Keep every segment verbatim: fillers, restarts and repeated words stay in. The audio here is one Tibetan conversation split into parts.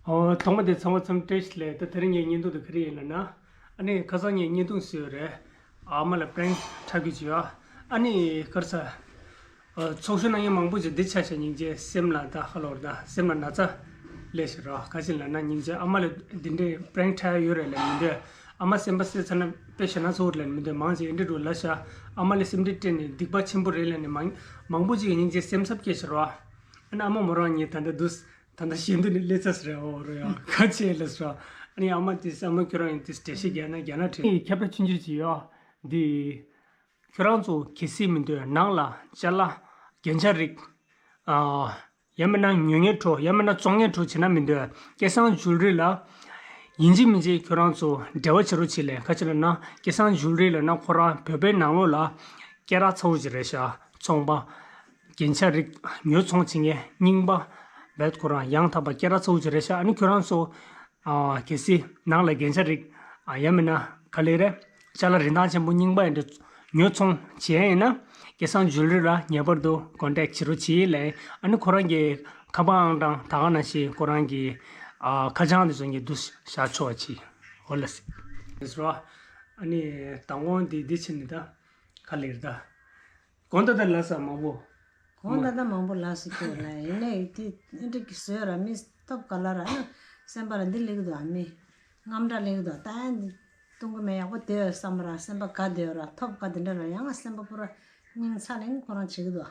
ཨོ། ཐོག་མ་དེ་ཚང་མ་ཚང་བཀྲ་ཤིས་བདེ་ལེགས། ད་དེ་རིང་ངའི་བརྙན་ཐུང་དེ་ག་རེ་ཡིན་ལབ་ན། ཨ་ནི་ཁ་སང་ངས་བརྙན་ཐུང་བཟོས་ཡོད་རེད། ཨ་མ་ལ་པྲེང་འཁྲབ་རྒྱུ་བྱས་ཡོད། ཨ་ནི་ག་རེ་ཟ། ཨ། ཚོགས་ཞུགས་གནང་མཁན་མང་པོ་ཅིག་འདི་ཆ་བཞག་སྙིང་རྗེ། སེམས་ལ་ད་ཧ་ལོར་ད་སེམས་ལ་ན་ཚ་སླེབས་ཤག་ར། ག་ཅི་ལབ་ན་སྙིང་རྗེ། ཨ་མ་ལ་འདི་འདྲའི་པྲེང་འཁྲབ་ཡོད་རེད་ལབ་མི་འདོད། ཨ་མ་སེམས་པ་གསོས་ཚར་ན་དཔེ་ཞེ་ན་ཚ་བོ་རེད་ལབ་མི་འདོད། མང་ཆེ་འདི་འདྲ་འགྲོ་ལབ་ཤག་ཨ་མ་ལ་སེམས་ཁྲལ་སྤྲད་ནས་སྡིག་པ་ཆེན་པོ་རེད་ལབ་ནས་མང་མང་པོ་ཅིག་གིས་སྙིང་རྗེ་སེམས་འཚབ་སྐྱེས་ཤག་ར། ཨ་ནི་ཨ་མ་མོ་རང་ཉིད་ད་ལྟ་འདུག་ད་ལྟ་ཞེ་འདུག་ནས་སླེབས་ཚར་ཟེར་རེད། འོ་རོ་ཡ་ག་ཅི་ལབ་ཟེར། ཨ་ནི་ཨ་མ་དེས་ཨ་མ་ཁྱོད་རང་ཡིན་དེས་འགྲེལ་བཤད་རྒྱག་ན་རྒྱག་ན་འགྲིག་ཁྱབ་བསྒྲགས་ཆུང་ཆུང་ཅིག་ཡོད། འདི་ཁྱོད་རང་ཚོ་གལ་སྲིད་མི་འདོད་ནང་ལ་ཅ་ལག་རྒྱན་ཆ་རིགས། ཨ། ཡང་མིན་ན་ཉོ་མཁན་འདྲ་ཡང་མིན་ན་བཙོང་མཁན་འདྲ་བྱེད་ན་མི་འདོད། སྐལ་བཟང་ཇུལ་རི་ལ་ཡིན་གཅིག་མིན་གཅིག་ཁྱོད་རང་ཚོ་འབྲེལ་བ་བྱེད་རོགས་བྱེད་ལབ། ག་ཅི་ལབ་ན་སྐལ་བཟང་ཇུལ་རི་ལབ་ན་ཁོ་རང་བོད་པའི་ནང་ལོགས་ལ་སྐད་གྲགས་ཚ་བོ་ཅིག་རེད་ཤག་ཚོང་པ། རྒྱན་ཆ་རིགས་ཉོ་ཚོང་བྱེད་མཁན་རྙིང་པ་བས་ཁོ་རང་ཡང་དག་པ་སྐད་གྲགས་ཚ་བོ་ཅིག་རེད་ཤག་ཨ་ནི་ཁྱོད་རང་ཚོ། ཨ། གལ་སྲིད་ནང་ལ་རྒྱན་ཆ་རིགས། ཨ། ཡང་མིན་ན་ག་ལེ་རེད། ཅ་ལག་རིན་ཐང་ཆེན་པོ་རྙིང་པ་ཡིན་འདྲ་ཉོ་ཚོང་བྱེད་ཡ་ཡིན་ན། སྐལ་བཟང་ཇུལ་རི་ལ་ངེས་པར་དུ་ཀོན་ཊེག་བྱེད་རོགས་བྱེད་ལབ། ཨ་ནི་ཁོ་རང་གི་ཁ་པར་ཨང་གྲངས་ད་ག་ནང་བཞིན་ཁོ་རང་གི། ཨ། ཁ་བྱང་དེ་ཚོ་ངས་བསྡུས་བཞག་ཆོག་པ་བྱེད། འོ་ལགས་སེ། ལགས་སོ། ཨ་ནི་མདང་དགོང་འདི་འདི་ཕྱིན་ནས་ད་ག་ལེར་ད། དགོང་དག་ད་ལ་ས་མང་པོ། དགོང་དག་ད་མང་པོ་ལ་ས་སྐྱོ་ལ་ཡིན་ནའི་དེ་ཨེ་འདྲ་གི་བཟོས་ར་མི་ཐོབ་ག་ལ་ར་ཨ་སེམས་པ་ལ་འདི་ལེགས་འདུག་ཨ་མི་རྔམ་དྲག་ལེགས་འདུག་ད་ཨ་འདི་གཏོང་གི་མེད་ཡག་པོ་དེ་བསམ་ར་སེམས་པ་དགའ་དེ་ར་ཐོབ་ག་དེ་འདྲ་ར་ཡང་སེམས་པ་པུ་ར་སྙིང་ཚ་ལེང་ཁོ་རང་བྱེད་ཀྱི་འདུག་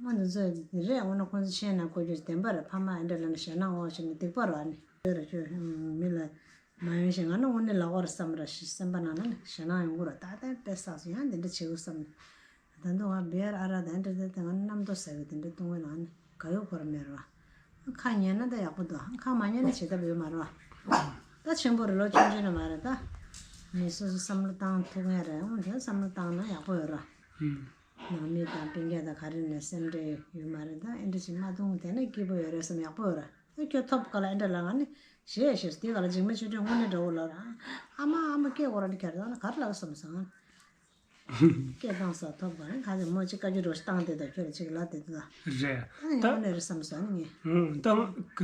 ཨ་འདི་ཚོ་རེད། འོ་ན་ཁོང་ཚོ་ཤེས་ན་ཀོ་ཅོ་བདེན་པ་རེད། ཕ་མ་ཨེ་འདྲ་ལ་ན་ཞེད་སྣང་འོག་ཞིག་ནས་སྡིག་པ་ར་ནི་ཡོད་ར་ཁྱོད་མི་ལ། མ་ཡོང་ཞིག་ང་ནི་དངོས་གནས་ལ་འོར་བསམ་ར་ཞིག་སེམས་པ་ནང་ན་ནི་ཞེད་སྣང་ཡོང་གི་ར། ད་ལྟ་དཔེ་བསགས་སོང་ཡང་འདི་འདྲ་བྱེད་དགོས་བསམ་ནས། ད་དུང་ང་བེར་ཨ་ར་ད་འདྲ་ད་ད་ང་ནི་རྣམ་རྟོག་ཟ་གི་དེ་འདྲ་གཏོང་བའི་ནང་ནི་ག་ཡོད་བོར་མེད་ར། ཁ་ཉན་ན་ད་ཡག་པོ་འདུག་ཁ་མ་ཉན་ན་བྱེད་ཐབས་ཡོད་མ་ར། ད་ཆེན་པོ་རེད་ལོ་ཆུང་ཆུང་ནི་མ་རེད་ད། མི་སོ་སོ་བསམ་བློ་བཏང་ཐུབ་ངེས་རེད། འོན་ཏེ་བསམ་བློ་བཏང་ན་ཡག་པོ་ཡོད་ར། ནང་མི་དང་སྤུན་ཀྱག་དང་ག་རེ་ནས་སེམས་ཁྲལ་ཡོད་མ་རེད་ད། ཨེ་འདྲ་ཞིག་མ་གཏོང་དེ་ནས་སྐྱིད་པོ་ཡོད་རེད་བསམ་ཡག་པོ་ཡོད་ར། ཨེ་ཁྱོད་ཐོབ་ག་ལ་ཨེ་འདྲ་ལ་ང་ནི་ཞེས་ཞེས་དེ་ག་ལ་འཇིགས་མེད་ཆོས་སྒྲོན་དངོས་གནས་འདྲ་བོ་ལ་ར། ཨ་མ་ཨ་མ་སྐད་གོ་ར་འདི་ཁྱེར་ད་ན་ག་རེ་ལ་བསམ་སོང་ང་། སྐད་བཏང་ས་ཐོབ་ག་ལ་ཁ་ཅིག་མོ་ཅིག་བཀའ་བཀྱོན་འདྲ་བོ་ཞིག་བཏང་དེ་ད་ཁྱོད་ལ་ཅིག་ལ་དེ་དུ་ད། རེད། ཨ་ནི་ད་དངོས་གནས་རེད་བསམ་སོང་ངས། ཧུང་ད་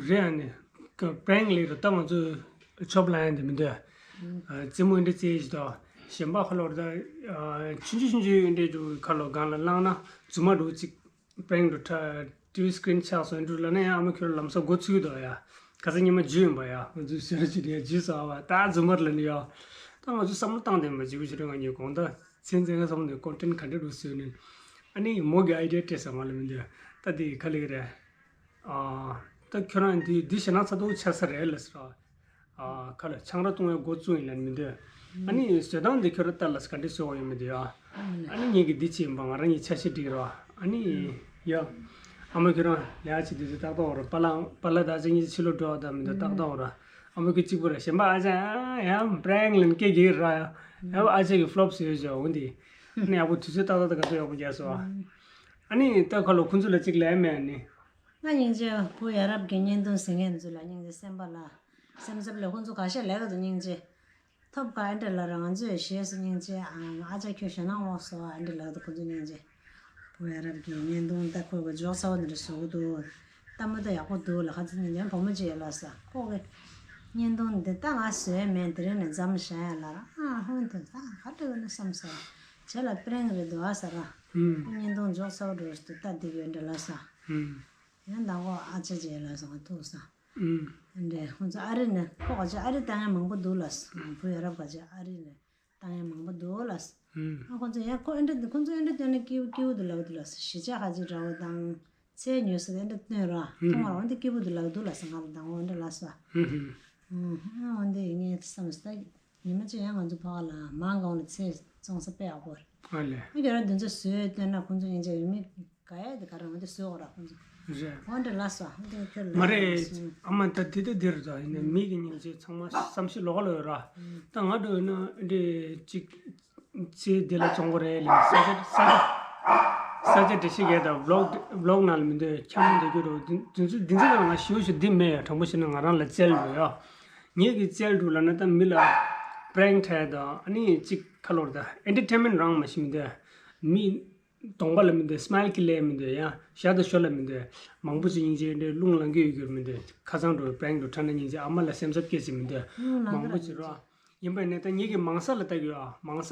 རེད། ཨ་ནི་ཀ་པྲེང་ལས་རུ་ད་ང་ཚོ་ཆོབ་ལ་ཡང་དེ་མི་འདོད། རྩེད་མོ་འདི་རྩེ་ཞིག་དང་གཞན་པ་ཁ་ལོར་ད་ཆུང་ཆུང་ཆུང་ཆུང་འདྲའི་རུ་ཁ་ལོ་སྒང་ལ་བླངས་ན་རྫུན་མ་འདྲ་བོ་ཅིག་པྲེང་རུ་ཁྲ་ཊི་ཝི་སི་ཀི་རིན་ཆགས་སོང་འདྲ་ལ་ན་ཡང་ཨ་མ་ཁྱོད་ལམ་སང་འགོ་ཚུགས་འདུག་ཡ། ཁ་སང་ཉི་མ་རྒྱུས་ཡིན་པ་ཡ། ང་ཚོའི་ཟེར་ཅིག་ཡ་རྒྱུས་སོ་བ་ད་རྫུན་མར་ལ་ནི་ཡ། ད་ང་ཚོ་བསམ་བློ་བཏང་དེ་མ་བྱེད་དགོས་ཞེས་ང་ཉོས་གོང་ད་ཚན་ཚན་ང་བསམ་ནས་ཀོན་ཊེན་ག་འདྲ་རུ་བཟོས་ནས། ཨ་ནི་མོ་གི་ཨའི་ཌི་ཡ་སྤྲད་ས་མ་ལ་མི་འདུག་ད་དེ་ག་ལེ་རེད། ཨ། ད་ཁྱོད་རང་འདི་འདི་ཞེད་སྣང་ཚ་ཏོག་ཆགས་ས་རེད་ལ་ཟེར། ཨ། ཁ་ལ་ཆང་རག་བཏུང་བའི་འགོ་བཙུགས་ཡིན་ལ་མི་འདོད། ཨ་ནི་བཟོད་སྟངས་འདི་ཁྱོད་རང་ལྟ་ལ་ག་འདྲ་བཟོ་བ་ཡོད་མི་འདུག་ཨ། ཨ་ནི་ངེད་ཀྱི་འདི་ཅི་ཡིན་པ་ང་རང་གཉིས་ཆ་ཤས་འགྲིག་རོགས། ཨ་ནི་ཡ། ཨ་མ་ཁྱོད་རང་ལས་ཀ་བྱེད་དུས་ཚོད་ཏག་ཏག་འོ་ར། པཱ་ལགས་པཱ་ལགས་ད་ཅི་གཉིས་ཕྱི་ལོགས་འགྲོ་བ་ད་མི་འདུག་ཏག་ཏག་འོ་ར། ཨ་མ་ཁྱོད་གཅིག་པུ་ར། གཞན་པ་ཨ་ཅག་ཡ་པྲེང་ལེན་སྐད་རྒྱག་ར་ཡ། ཡ་ཨ་ཅག་གི་ཕློབ་བཟོས་བྱས་འོ་འདི། ཨ་ནི་ཡག་པོ་དུས་ཚོད་ཏག་ཏག་ད་ག་ཚོད་ཡག་པོ་རྒྱག་སོང་ཨ། ཨ་ནི་ད་ཁ་ལོ་ཁོང་ཚོ་ལ་གཅིག་ལས་མེད་ཨ་ནི། ང་སྙིང་རྗེ་བུ་ཡ་རབས་ཀྱི་བརྙན་ཐུང་གཟིགས་མཁན་ཚོ་ལ་སྙིང་རྗེ། སེམས་པ་ལ་སེམས་འཚབ་ལས་ཁོང་ཚོ་ཁ་ཤས་ལས་ཀ་དུ་སྙིང་རྗེ། ཐོབ་ག་ཨེ་འདྲ་ལ་རང་ཚོས་ཞེས་སུ་སྙིང་རྗེ། ཨ་ཨ་ཅག་ཁྱོད་ཞེད་སྣང་འོག་སོ་ཨེ་འདྲ་ལ་དུ་ཁོང་ཚོ་སྙིང་རྗེ། བུ་ཡ་རབས་ཀྱི་བརྙན་ཐུང་ད་ཁོས་གི་འཇོག་ཚ་བོ་འདི་འདྲ་བཟོ་གི་འདུག་ལྟད་མོ་ད་ཡག་པོ་འདུག་ལ་ཁ་ཚིག་ཉིན་ལྡན་བུ་མོ་ཅིག་ཡོད་ལ་ས་ཁོ་གི་བརྙན་ཐུང་འདི་ད་ང་བཟོས་མེད། དེ་རིང་ནས་མཚམས་བཞག་ཡ་ལ་ར། ཨ་ཧོན་དེ་ད་ག་འདྲ་ཡོད་ན་བསམ་ས་རྗེས་ལ་པྲེང་རེད་འདུག་ཨ་ས་ར། ཁོ་བརྙན་ཐུང་འཇོག་ཚ་བོ་འདྲ་བོ་ཞིག་འདུག་ད་འདི་གི་འདྲ་ལ་ས། ཡང་མདང་དགོང་ཨ་ཅག་ཅིག་ལ་སོང་ཐུག་ས། ཨུམ། འདྲེ་ཁོང་ཚོ་ཨ་རི་ནས་ཁོ་ག་ཅིག་ཨ་རི་ལྟ་མཁན་མང་པོ་འདུག་ལ་སོང་། བུ་ཡ་རབས་ག་ཅིག་ཨ་རི་ནས་ལྟ་མཁན་མང་པོ་འདུག་ལ་སོང་། ཨུམ། ཨ་ཁོང་ཚོ་ཡང་ཁོ་ཨེ་འདྲ་འདི་ཁོང་ཚོ་ཨེ་འདྲ་སྟོན་ན་སྐྱིད་སྐྱིད་པོ་འདུག་ལབ་འདུག་ལ་སོང་། གཞིས་ཆགས་ག་ཅིག་འདྲ་བོ་དང་ཚལ་ཉོས་ས་ཨེ་འདྲ་སྟོན་ར་ཐོང་བ་ར་འོན་ཏེ་སྐྱིད་པོ་འདུག་ལབ་འདུག་ལ་སོང་། ང་ལ་མདང་དགོང་འདྲ་ལ་སོང་། ཨུམ། ཨ་འོན་ཏེ་ངས་བསམ་སོང་ད། ཉི་མ་གཅིག་ཡང་ང་ཚོ་ཕ་ག་ལ་མང་གང་ལ་ཚེ་བཙོང་ས་དཔེ་ཡག་པོ་རེད། ཨ་ལས། ཨ་ཁྱོད་རང་འདི་ཚོ་བཟོས་སྟོན་ན་ཁོང་ཚོ་སྙིང་རྗེ་ཡོད་མི་ག་ཡ་དེ་ག་རང་འོན་ཏེ་བཟོས་འོ་ར་ཁོང་ཚོ། རེད། འོ་འདྲ་ལ་སོ་ཨ་འདི་ཁྱོད་ལ་མ་རེད། སོང་། ཨ་མ་ད་དེ་ད་དེ་རེད་ད། ཡིན་ན་མི་གི་སྙིང་རྗེ་ཚང་མ་བསམ་ཤེས་ལོག་ལ་ཡོད་ར། ད་ང་འགྲོ་ཡོད་ན་འདི་གཅིག་ཚེ་འདི་ལ་བཙོང་གི་རེད་ལས་ས་ཆ་ས་ཆ་ས་ཆ་འདྲ་ཞིག་གས་ད་བློག་བློག་ནང་ལ་མི་འདོད་འཁྱམ་འདྲ་རྒྱུ་རུ་འདི་འདི་ཚོ་འདི་ཚོ་ལ་ང་ཞུ་ཞུ་འདི་མེད་ཡ། དྲང་པོ་བཤད་ན་ང་རང་ལ་རྩལ་འགྲོ་ཡ། ངེད་ཀྱི་རྩལ་འགྲོ་ལབ་ན་ད་མི་ལ་པྲེང་འཁྲབ་དང་ཨ་ནི་གཅིག་ཁ་ལོར་ད་ཨེན་ཊར་ཊེན་མེན་ཊི་རང་མ་ཤི་མི་འདོད་མི། གདོང་པ་ལ་མི་འདོད། སྨལ་གྱི་ལས་མི་འདོད། ཡང་ཞྭ་དང་ཞོ་ལ་མི་འདོད། མང་པོ་ཅིག་སྙིང་རྗེ་འདྲ་རླུང་ལངས་ཀྱི་ཡོད་རྒྱུར་མི་འདོད། ཁ་སང་འགྲོ་བའི་པྲེང་འགྲོ་ཁྲ་ན་སྙིང་རྗེ་ཨ་མ་ལ་སེམས་འཚབ་སྐྱེ་ཅིག་མི་འདོད། མང་པོ་ཅིག་རོ། ཡིན་པས་ནས་ད་ངེད་ཀྱི་མང་ས་ལ་ལྟ་གི་ཡོད་ཨ། མང་ས་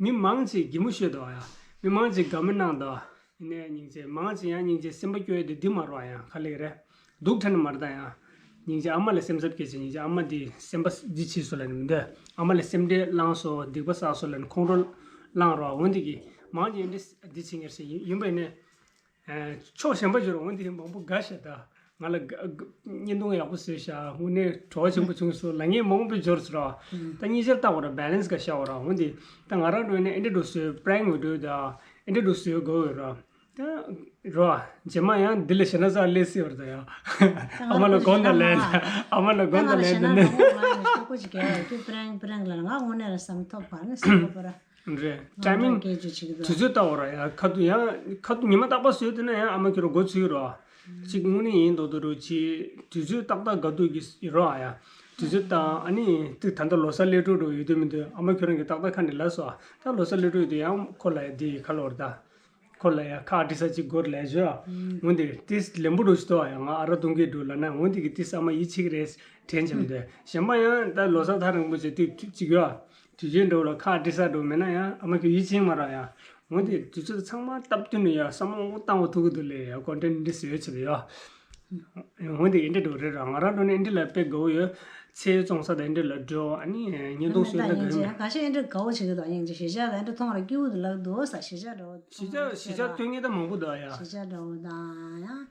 མི་མང་ཅིག་གད་མོ་ཤོར་འདུག་ཨ། ཡ་མི་མང་ཅིག་དགའ་མོ་གནང་འདུག་ཡིན་ནའི་སྙིང་རྗེ་མང་ཅིག་ཡང་སྙིང་རྗེ་སེམས་པ་སྐྱོ་ཡ་དེ་འདི་མ་རོ་ཨ། ཡང་ག་ལེ་རེད། སྡུག་ཁྲ་ནི་མར་ད་ཡང་། སྙིང་རྗེ་ཨ་མ་ལ་སེམས་འཚབ་སྐྱེ་ཅིག་སྙིང་རྗེ་ཨ་མ་འདི་སེམས་པ་འདི་བྱིས་སོ་ལ་ནི་མི་འདོད། ཨ་མ་ལ་སེམས་ཁྲལ་བླངས་སོ་སྡིག་པ་བསགས་སོ་ལ་ནི་ཁོང་ཁྲོ་བླངས་རོགས་འོན་ཏེ་གི་མང་ཅིག་འདི་འདི་བྱེད་ངེས་ཟེར་ཡིན་པས་ནི། ཕྱོགས་གཞན་པ་འབྱོར་འོན་ཏེ་མང་པོ་དགའ་ཤ་ད། ང་ལ་དགའ་དགའ་བརྙན་ཐུང་ཡག་པོ་བཟོས་ཤ་དངོས་གནས་བྲོ་བ་ཆེན་པོ་བྱུང་སོ་ལ་ངས་མང་པོ་འབྱོར་སོ་ར། ད་གཉིས་ཆར་བལྟ་བ་ར་བེ་ལེན་སི་ག་ཤ་བ་ར་འོན་ཏེ། ད་ང་རང་འགྲོ་ནས་ཨེ་འདྲ་འགྲོ་བཟོས་པྲེང་བི་ཌི་ཡོ་ད་ཨེ་འདྲ་འགྲོ་བཟོས་དགོས་ཡོད་ར། ད་རོ། རྗེས་མ་ཡང་འདི་ལས་གཞན་ན་ས་ལས་སྲིད་བར་ད་ཡ། ཨ་མ་ལ་དགོངས་དག་ལན། ཨ་མ་ལ་དགོངས་དག་ལན་དེ་ནས། ང་ལ་ཤ་ཁོ་ཅིག་གས་ཀྱུ་པྲེང་པྲེང་ལ་ང་དངོས་གནས་ལ་བསམ་ཐོབ་པ་ནི་བསམ་ཐོབ་པ་ར། རེད། ཊའི་མིང་དུས་ཚོད་ལྟ་བ་ར་ཡ་ཁ་ཐུག་ཡང་ཁ་ཐུག་ཉི་མ་རྟག་པར་བཟོས་དུས་ན་ཡང་ཨ་མ་ཁྱོད་ར་འགོ་ཚུགས་རོ། གཅིག་དངོས་གནས་ཡིན་མདོག་མདོག་རོ་གཅིག་དུས་ཚོད་ཏག་ཏག་དགའ་སྡུག་གི་རོ་ཨ་ཡ། དུས་ཚོད་ཏག་ཨ་ནི་ཏིག་ད་ལྟ་ལོ་གསར་སླེབས་འགྲོ་འགྲོ་ཡོད་དུས་མི་འདུག་ཨ་མ་ཁྱོད་རང་གིས་ཏག་ཏག་ཁ་ནས་ལབ་སོང་ཨ། ད་ལོ་གསར་སླེབས་འགྲོ་ཡོད་དུས་ཡང་ཁོ་ལ་ཡ་འདི་ཁ་ལོར་ད། ཁོ་ལ་ཡ་ཁ་ཨ་ཏི་ས་གཅིག་སྒོར་ལས་བྱོས་ཨ། འོན་ཏེ་ཏིས་ལེན་པོ་འགྲོ་ཞིག་ཏོ་ཨ་ཡ་ང་ཨ་ར་གཏོང་གི་འགྲོ་ལ་ན་འོན་ཏེ་གི་ཏིས་ཨ་མ་ཡིད་ཆེས་ཀྱི་རེད་དྲན་བྱས་མི་འདུག་གཞན་པ་ཡང་ད་ལོ་གསར་ཐག་རིང་པོ་བྱས་དུས་གཅིག་ཡོད་ཨ། དུས་ཆེན་འགྲོ་ལ་ཁ་ཨ་ཏི་ས་འགྲོ་མེད་ན་ཡང་ཨ་མ་ཁྱོད་ཡིད་ཆེས་མ་ར་ཡ། འོན་ཏེ་དུས་ཚོད་ཚང་མ་སྟབས་བསྟུན་ནས་ཡ་བསམ་བློ་བཏང་བ་ཐུག་གི་འདུག་ལས་ཡ་ཀོན་ཊེན་འདི་བཟོས་བྱས་པ་ཡ། འོན་ཏེ་ཨེ་འདྲ་འགྲོ་རེད་ར་ང་རང་འགྲོ་ནས་ཨེ་འདྲ་ལ་དཔེ་དགའ་བོ་ཡོད། ཚེ་བཙོང་ས་དང་ཨེ་འདྲ་ལ་འགྲོ་ཨ་ནི་བརྙན་ཐུང་བཟོས་ད་དགའ་ཡོད་མེད། ཁ་ཤས་ཨེ་འདྲ་དགའ་བོ་བྱེད་ཀྱི་འདུག་སྙིང་རྗེ་གཞིས་ཆགས་དང་ཨེ་འདྲ་མཐོང་ར་སྐྱིད་པོ་འདུག་ལབ་འདུག་ས་གཞིས་ཆགས་འདྲ་བོ་གཞིས་ཆགས་གཞིས་ཆགས་སྟོན་མཁན་ད་མང་པོ་འདུག་ཡ། གཞིས་ཆགས་འདྲ་བོ་དང་ཡང་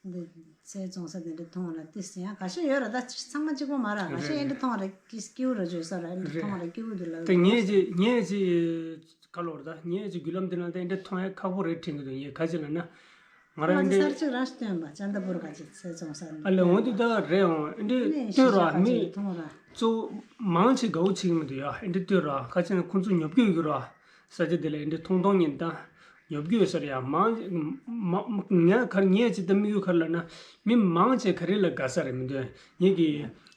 འདི་ཚེ་བཙོང་ས་དེ་འདྲ་མཐོང་ར་ཏི་སི་ཡང་ཁ་ཤས་ཡོད་ར་ད་ཚང་མ་གཅིག་པོ་མ་ར་ཁ་ཤས་ཨེ་འདྲ་མཐོང་ར་སྐྱིད་སྐྱིད་པོ་ར་བརྗོད་ས་ར་ཨེ་འདྲ་མཐོང་ར་སྐྱིད་པོ་འདུག་ལབ་ད་འདུག་ངས་ཅི་ངས་ཅི་ག་ལོར་ད་ངས་ཅི་བརྒྱུད་ལམ་འདི་ནང་ད་ཨེ་འདྲ་མཐོང་ཡ་ཁག་པོ་རེད་དྲན་གྱི་འདུག་ངས་ག་ཅི་ལབ་ན། ང་རང་ང་ཚོ་འདི་གསར་ཅིག་རང་སྟོན་པ་ཅན་ད་པུར་ག་ཅིག་ཚེ་བཙོང་ས་ཨ་ལས་འོང་དུས་ད་རེད་འོང་འདི་ནས་ལྟོས་གཞིས་ཆགས་ར་ག་མི་ཅིག་མཐོང་ར། གཙོ་བོ་མང་ཆེ་དགའ་བོ་བྱེད་ཀྱི་མི་འདུག་ཡ་འདི་ལྟོས་ར་ཁ་ཅིག་ན་ཁོང་ཚོ་ཉོབ་ཀྱི་ཡོད་ཀྱི་ར། ས་ཆ་འདི་ལ་འདི་མཐོང་མཐོང་ཉིན་ད་ཉོབ་ཀྱི་ཡོད་ས་རེད་ཡ་མང་མ་ངས་ག་ངས་ཅི་ད་དམིགས་ཡུལ་ག་རེ་ལབ་ན་མི་མང་ཆེ་ག་རེ་ལ་དགའ་ས་རེད་མི་འདུག་ངེད་ཀྱི་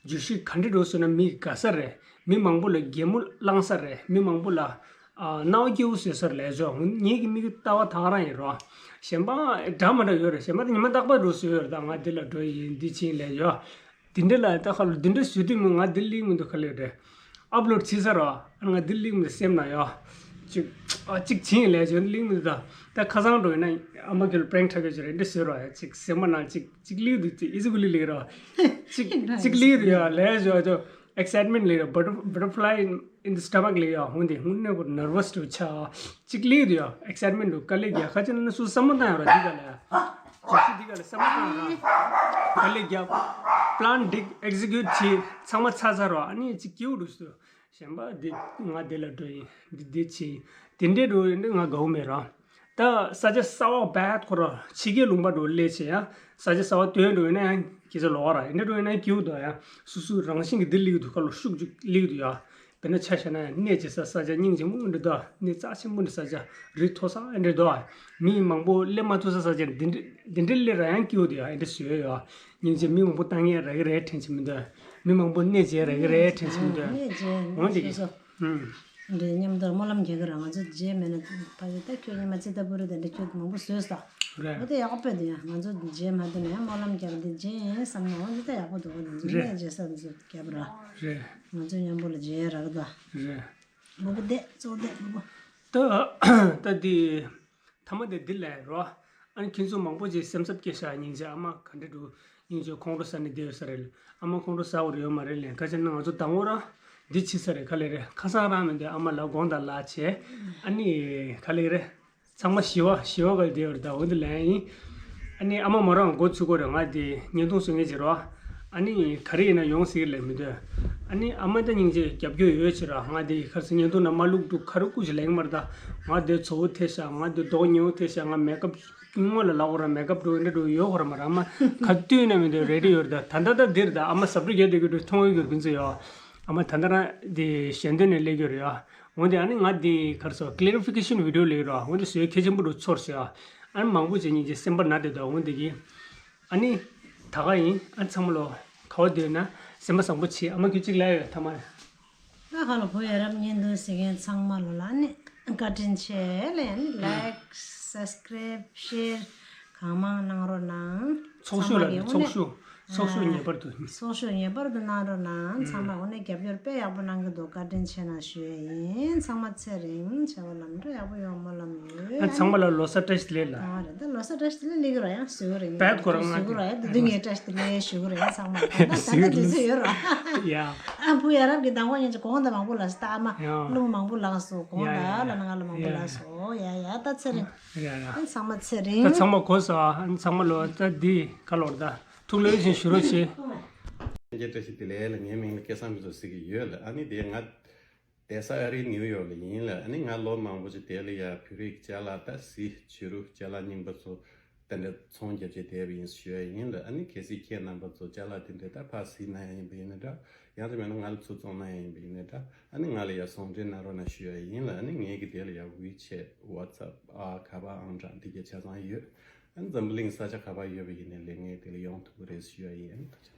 བརྗོད་གཞི་ག་འདྲ་འགྲོ་ཟེར་ན་མི་དགའ་ས་རེད་མི་མང་པོ་ལ་གད་མོ་བླངས་ས་རེད་མི་མང་པོ་ལ། ཨ་རྣ་བ་སྐྱིད་པོ་བཟོས་ས་རེད་ལས་ཆོག་ངེད་ཀྱི་མིག་གི་ལྟ་བ་ད་ག་རང་ཡིན་རོ། གཞན་པ་འདྲ་མི་འདྲ་ཡོད་རེད་གཞན་པ་ད་ཉི་མ་རྟག་པར་འགྲོ་བཟོས་ཡོད་རེད་ད་ང་འདི་ལ་འགྲོ་ཡིན་འདི་ཕྱིན་ལས་ཡོད། འདི་འདྲ་ལ་ད་ཁ་ལོ་འདི་འདྲ་བཟོས་དུས་མི་ང་འདི་ལིག་མི་འདུག་ག་ལེ་རེད། ཨབ་ལོཌ་བྱས་ཚར་རོ། ཨ་ང་འདི་ལིག་མི་འདུག་སེམས་ན་ཡོད། ཅིག་ཨ་ཅིག་ཕྱིན་ལས་ཆོག་ལིག་མི་འདུག་ད་ད་ཁ་སང་འགྲོ་ཡིན་ན་ཨ་མ་ཁྱོད་ལ་པྲེང་ཁྲ་གི་ཆོ་རེད་འདི་བཟོས་རོ་ཡ་ཅིག་སེམས་པ་ན་ཅིག་ཅིག་ལིག་འདུག་ཅིག་ཨི་ཟི་གུ་ལི་ལིག་རོ། ཅིག་ཅིག་ལིག་འདུག་ཡ་ལས་ཆོག་ཆོག excitement ལས་ར་butter- butterfly in- in the stomach ལས་ཡ་ཧུང་དེ་ཧུང་ནས་གོ་nervous དུ་ཆ་གཅིག་ལས་དུ་ཡ་excitement དུ་དཀའ་ལས་རྒྱག་ཁ་ཅན་ན་སུ་བསམ་བློ་བཏང་ཡ་ར་འདི་ག་ལ་ཡ་ཇི་སི་འདི་ག་ལ་བསམ་བློ་བཏང་ཡ་ར་དཀའ་ལས་རྒྱག་plan འགྲིག་execute བྱེད་ཚང་མ་ཚར་ཚར་ར་ཨ་ནི་གཅིག་སྐྱིའུ་འདུག་སུ་གཞན་པ་འདི་ང་འདི་ལ་འགྲོ་ཡིན་འདི་འདི་བྱེད་ཡིན་དེ་འདྲའི་འགྲོ་ཡིན་འདི་ང་དགའ་བོ་མེད་ར། ད་ས་ཆ་གསར་པ་བད་ཁོ་ར་ཕྱི་རྒྱལ་ལུང་པ་འགྲོ་སླེབས་བྱས་ཡང་ས་ཆ་གསར་པ་སྟོན་འགྲོ་ཡིན་ན་ཡང་ཁྱེད་ཚོ་ལོག་ར་ཡིན་འདྲ་འགྲོ་ཡིན་ན་ཡང་སྐྱིད་པོ་འདུག་ཡང་སོ་སོའི་རང་བཞིན་གྱི་འདི་ལིག་འདུག་ཁ་ལོ་ཤུགས་ཅིག་ལིག་འདུག་ཡ། དཔེར་ན་ཆ་བཞག་ན་ཡང་གནས་བྱེད་ས་ས་ཆ་སྙིང་རྗེ་མོ་འདྲ་འདུག་གནས་རྩ་ཆེན་པོ་འདྲ་ས་ཆ་རི་མཐོ་ས་འདྲ་འདུག་མི་མང་པོ་སླེབས་མ་ཐུབ་ས་ས་ཆ་འདི་འདྲ་འདི་འདྲ་སླེབས་ར་ཡང་སྐྱིད་པོ་འདུག་ཡ་འདི་འདྲ་བཟོས་ཡོད་སྙིང་རྗེ་མི་མང་པོ་བཏང་ཡས་རག་གི་རེད་དྲན་གྱི་མི་འདུག་མི་མང་པོ་གནས་བྱེད་རག་གི་རེད་དྲན་གྱི་མི་འདུག་འོན་ཏེ་ཀྱི་ཧུམ། འདྲའི་མཉམ་དུ་སྨོན་ལམ་རྒྱག་གི་ར་ང་ཚོ་རྗེས་མེད་ན་ཕ་གི་ད་ཁྱོད་ཉི་མ་ཙི་ད་པུ་རི་དེ་འདྲ་ཁྱོད་མང་པོ་བཟོས་ས། རེད། འོ་དེ་ཡག་པོ་དེ་ཡང་ང་ཚོ་རྗེས་མ་དེ་ནས་སྨོན་ལམ་རྒྱག་དེ་རྗེས་ཡིན་བསམ་ན་འོ་དེ་ད་ཡག་པོ་འདུག་ང་ཚོ་རེད། གནས་རྗེས་ས་ཚོ་རྒྱབ་ར། རེད། ང་ཚོ་མཉམ་པོ་ལ་རྗེས་རག་ད། རེད། མང་པོ་བསྡད་གཙོ་བསྡད་མང་པོ། ད་ད་དེ་ཐ་མ་དེ་འདི་ལས་རོ། ཨ་ནི་ཁྱེད་ཚོ་མང་པོ་ཅིག་སེམས་འཚབ་སྐྱེ་ཤག་སྙིང་རྗེ་ཨ་མ་ག་འདྲ་འདུག་སྙིང་རྗེ་ཁོང་ཁྲོ་ཟ་ནས་བསྡད་ཡོད་ས་རེད། ཨ་མ་ཁོང་ཁྲོ་ཟ་བར་ཡོད་མ་རེད་ལན་ཁ་ཅན་ན་ང་ཚོ་དང་པོ་ར་འདི་བྱེད་ས་རེད་ག་ལེ་རེད་ཁ་སང་རང་མི་འདུག་ཨ་མ་ལ་དགོངས་དག་ལགས་བྱས་ཨ་ནི་ག་ལེ་རེད། ཚང་མ་ཞི་བ་ཞི་བ་ག་ལེ་བསྡད་ཡོད་རེད་ད་འོ་འདི་ལན་ཡིན། ཨ་ནི་ཨ་མ་མོ་རང་འགོ་ཚུགས་གོ་རེད་ང་དེ་བརྙན་ཐུང་བཟོ་མཁན་ཅིག་རོ། ཨ་ནི་ག་རེ་ཡིན་ན་ཡོང་སྲིད་ལས་མི་འདོད། ཨ་ནི་ཨ་མ་ད་སྙིང་རྗེ་རྒྱབ་སྐྱོར་ཡོད་ཕྱིར་ང་དེ་ཁར་སི་བརྙན་ཐུང་ནང་མ་བླུག་འདུག་ཁ་རུ་སྐུ་ཞིག་ལེགས་མར་ད་ང་དེ་ཚོ་བོ་ཐེ་ཤ་ང་དེ་རྡོག་ཉེ་བོ་ཐེ་ཤ་ང་མེ་ཀབ་སྔོན་ལ་ལབ་འོ་ར་མེ་ཀབ་འགྲོ་འདྲ་འགྲོ་ཡོད་ཧོ་ར་མ་ར་ཨ་མ་ག་དུས་ན་མི་འདོད་རེ་ཌི་ཡོད་རེད་ད་ད་ད་ད་འདིར་ད་ཨ་མ་སབ་རི་རྒྱལ་དེ་གི་འགྲོ་མཐོང་ཡོད་གི་ཕུན་ཚོགས་ཡོད། ཨ་མ་ད་ད་ར་དེ་ཞལ་འདོན་ནས་སླེབས་ཡོད་རེད་ཨ། འོན་ཏེ་ཨ་ནི་ང་འདི་གར་སོ་clarification video ལས་རོ་འོན་ཏེ་བཟོས་ཁྱད་ཆེན་པོ་རུ་ཚོར་སོ་ཨ། ཨ་ནི་མང་པོ་ཅིག་སྙིང་རྗེ་སེམས་པ་ན་དེ་དོ་འོན་ཏེ་གི། ཨ་ནི་ད་ག་ཡིན་ཨ་ཚང་མ་ལོ་ག་བ་སྡོད་ན་སེམས་པ་བཟང་པོ་བྱེད་ཨ་མ་ཁྱོད་གཅིག་ལ་ཡོད་ཐ་མ། ད་ག་ལ་བུ་ཡ་རབས་བརྙན་ཐུང་གཟིགས་མཁན་ཚང་མ་ལོ་ལ་ཨ་ནི་བཀའ་དྲིན་ཆེ་ལ་ཡ་ནི་likes Subscribe, share གང་མང་གནང་རོགས་གནང་། ཚོགས་ཞུགས་ལ་ཚང་མ་གིས་ཚོགས་ཞུགས་ཚོགས་ཞུགས་ངེས་པར་དུ། ཚོགས་ཞུགས་ངེས་པར་དུ་གནང་རོགས་གནང་། ཚང་མ་དངོས་གནས་རྒྱབ་སྐྱོར་དཔེ་ཡག་པོ་གནང་གི་འདུག་བཀའ་དྲིན་ཆེ་གནང་ཞུ་ཡས་ཡིན། ཚང་མ་ཚེ་རིང་། བྱ་བ་ལམ་འགྲོ་ཡག་པོ་ཡོང་སྨོན་ལམ་ཡོད། ཨ་ཚང་མ་ལ་ལོ་གསར་བཀྲ་ཤིས་བདེ་ལེགས་ལགས། ཨ་རེད། ད་ལོ་གསར་བཀྲ་ཤིས་བདེ་ལེགས་ལབ་ཀྱི་རོགས། ཡང་ཞུ་གི་རེད། བེད་ཁོ་རང་ང་ཞུ་གི་རོགས། ཡང་དེ་དུས་ངས་བཀྲ་ཤིས་བདེ་ལེགས་ཞུ་གི་རེད། ཡང་ཚང་མ་ད་ད་ད་ད་དུས་ཚོད་ཡོད་རོགས། ཡ། ཨ་བུ་ཡ་རབས་ཀྱི་མདང་དགོང་ཉིན་གྱི་དགོང་དག་མང་པོ་ལ་སོ། ད་ཨ་མ་ཡ། རླུང་མང་པོ་ལངས་སོ། དགོང་ཡ་ཡ་དག་ལ་ཡ། ང་ལ་མང་པོ་ཡ་ལངས་ཡ། སོ། ཡ་ཡ། ད་ཚེ་རིང་། ཡ་ཡ། ཨ་ཚང་མ་ཚེ་རིང་། ད་ཚང་མ་གོ་སོང་། ཨ་ཚང་མ་ལོ་ད་འདི་ག་ལོར་ད་ཐུགས་ལོས་བཞིན་ཞུ་རོགས་བྱེད། ལྷན་རྒྱས་བཀྲ་ཤིས་བདེ་ལེགས་ལ། ངའི་མིང་ལ་སྐལ་བཟང་ཕུན་ཚོགས་ཟེར་གྱི་ཡོད་ལ། ཨ་ནི་དེ་ང་བསྡད་ས་ཨ་རིའི་ནིའུ་ཡོག་ལ་ཡིན་ལ། ཨ་ནི་ང་ལོ་མང་པོ་ཅིག་དེ་ལ་ཡ་བོད་རིགས་ཅ་ལག་ད་གཟི་བྱུ་རུ་ཅ་ལག་རྙིང་པ་ཚོ་དེ་འདྲ་ཚོང་རྒྱབ་བྱས་བསྡད་པ་ཡིན་ཞུ་ཡ་ཡིན་ལ། ཨ་ནི་གལ་སྲིད་ཁྱེད་རྣམ་པ་ཚོ་ཅ་ལག་དེ་འདྲ་ད་ཕར་གཟིགས་གནང་ཡ་ཡིན་པ་ཡིན་ན་འདྲ། ཡང་དེ་མེད་ན་ང་ལ་ཚུར་བཙོང་གནང་ཡ་ཡིན་པ་ཡིན་ན་འདྲ། ཨ་ནི་ང་ལ་ཡ་ཟུང་འབྲེལ་གནང་རོགས་གནང་ཞུ་ཡ་ཡིན་ལ། ཨ་ནི་ངེད་ཀྱི་དེ་ལ་ཡ་WeChat, WhatsApp ཨ་ག་པར་ཨང་གྲངས་དེ་གའི་ཆ་ཚང་ཡོད། ཨ་ནི་འཛམ་བུ་གླིང་ས་ཆ་ག་པར་ཡོད་པ་ཡིན་ནའི་ལས་ངས་དེ་ལ་ཡོང་ཐུབ་ཀྱི་རེད་ཞུ་ཡ་ཡིན། ཨ་ནི་ཐུགས་རྗེ་ཆེ།